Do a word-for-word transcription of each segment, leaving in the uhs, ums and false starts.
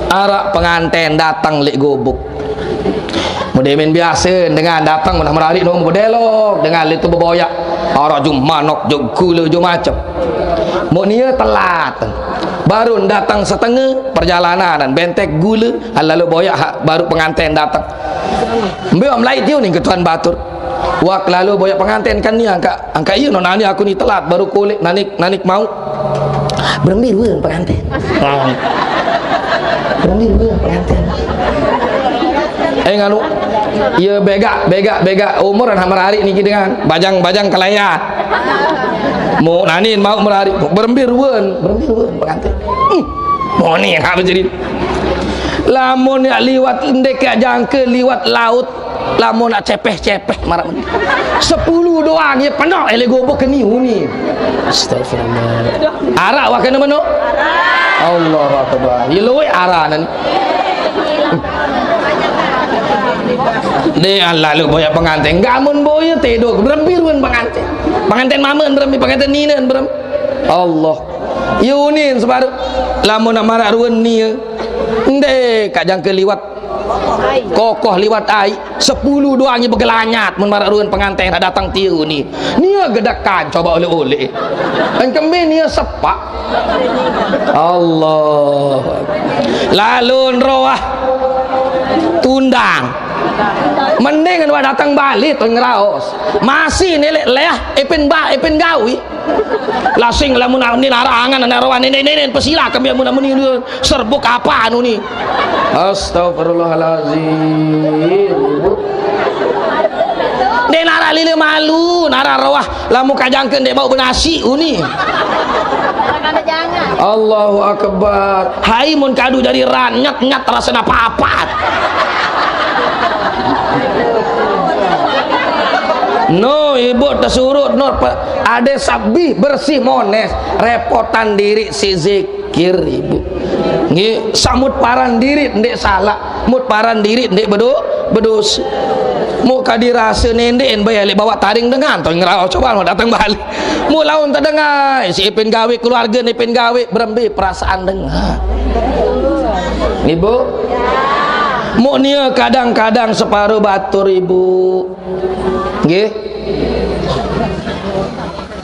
Araq penganten dateng leq gubuk. Mudemen biase dengan dateng, menah merariq no bedelok, dengan leq tu beboyaq. Araq jok manok, jok gule, jok macem. Muq nie telat. Baru dateng setenge perjalanan, bentek gule, lalo boyaq haq baru penganten dateng. Mbe wah melai tie unin ke tuan batur. Wah, lalo boyaq penganten kan nie angkaq, angkaq ie no nani aku ni telat baru kuleq nani, nani mauq. Berembe ruen penganten. Berembe ruen penganten. Eh, nganu. Ie begaq, begaq, begaq umur anak merariq niki dengan bajang, bajang kelean. Muq nani mauq merariq, berembe ruen, berembe ruen penganten. Hmm. Moni haq bejerit. Lamun yaq liwat ndeq jangke liwat laut, lamun naq cepeh-cepeh maraq meni. Sepulu doang ye penoq, eh, leq gubuk keni uni. Astagfirullah. Araq wah kene menoq? Allahu Akbar. Ye lueq araq nani. Ndeq lalo boyaq penganten. Gamun boye tedok. Berembe ruen penganten. Penganten mame berembe, penganten nine berembe. Allah. Ye unin separuq. Lamun naq maraq ruen nie. Ndeq jangke liwat kokoh liwat aiq, sepulu doang ye begelanyat, mun maraq ruen penganten naq dateng tie uni. Nie gedekan coba oleh-oleh. Engkembe nie sepak. Allah. Lalo roah tundang. Mending wah dateng bale to ngeraos. Masih neleq leah, epin ba, epin gawi. Lasing lamun nin araq angen anak roah nenen, nenen, pesilaq kembe mun, mun ni serbuk apa anu ni. Astagfirullahalazim. Ndeq naraq lile malu, naraq roah lamun kajangke ndeq bau benasi uni. Allahu Akbar. Hai mun kadu jari ran nyet-nyet rasene papat. No, ibu tesurut, no, pe-, ade sabih bersih mones, repotan diriq siq zikir, ibu. Nggih, samut paran diriq ndeq salaq, mut paran diriq ndeq bedo-, bedose. Muq kadi rase nendeqn bae leq bawaq taring dengan, to ngeraos coba no dateng bale. Muq laun tedengah, siq epin gawe keluarge, epin gawe, berembe perasaan dengah. Ibu? Muq nie kadang-kadang separo batur, ibu. Nggih.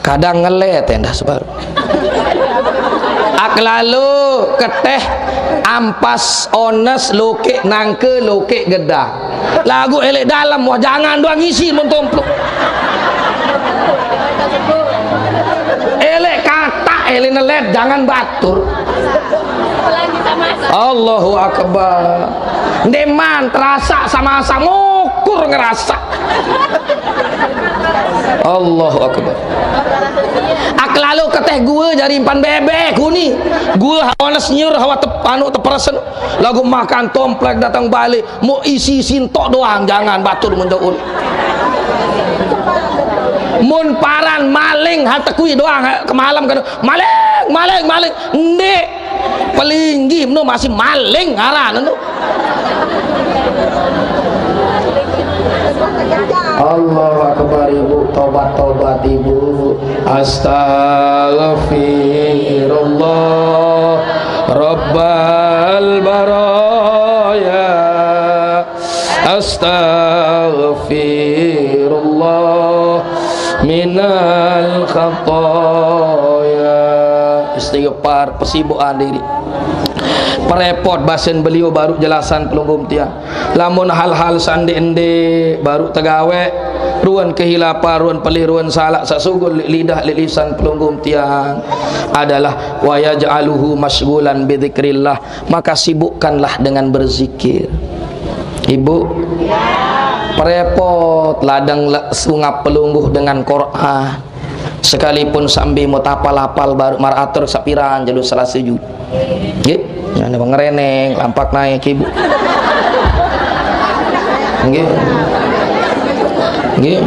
Kadang ngelet endah separo. Ak lalo keteh ampas ones lokeq nangke lokeq gedang. Laguq eleq dalem, wah, jangan doang isi mun tomplok. Eleq katak, eleq nelet, jangan batur. Allahu Akbar. Ndeqman terasaq sama-sama ngukur ngerasaq. Allahu Akbar. Ak lalo keteh gue jari impan bebek uni. Gue hawa nesnyur, hawa tep-, anu teperesen. Laguq makan tomplek dateng bale. Muq isi-isi entok doang, jangan batur menteun. Mun paran maling, hal tekui doang, kemalem kan, "Maling, maling, maling." Ndeq. Pelinggih meno masih maling aran eno. Allahu Akbar, ibu, tobat, tobat, ibu. Astaghfirullah, Rabbal baraya. Astaghfirullah minal khataya. Istighfar, pesibukan diriq. Perepot basen beliau baruq jelasan pelungguh tiang. Lamun hal-hal saq ndeq-ndeq baruq tegaweq, ruen kehilapan, ruen pelih, ruen salaq saq sugul leq lidah, leq lisan pelungguh tiang adalah wa yaj'aluhu masyghulan bidzikrillah. Maka sibukkanlah dengan berzikir. Ibu, perepot ladang le-, sungap pelungguh dengan Quran. Sekalipun sambil mutapal-apal baruq maraq atur sepiran jelo Selase julu. Nggih, nyane ngereneng, lampak naik, Ibu. Nggih. Nggih.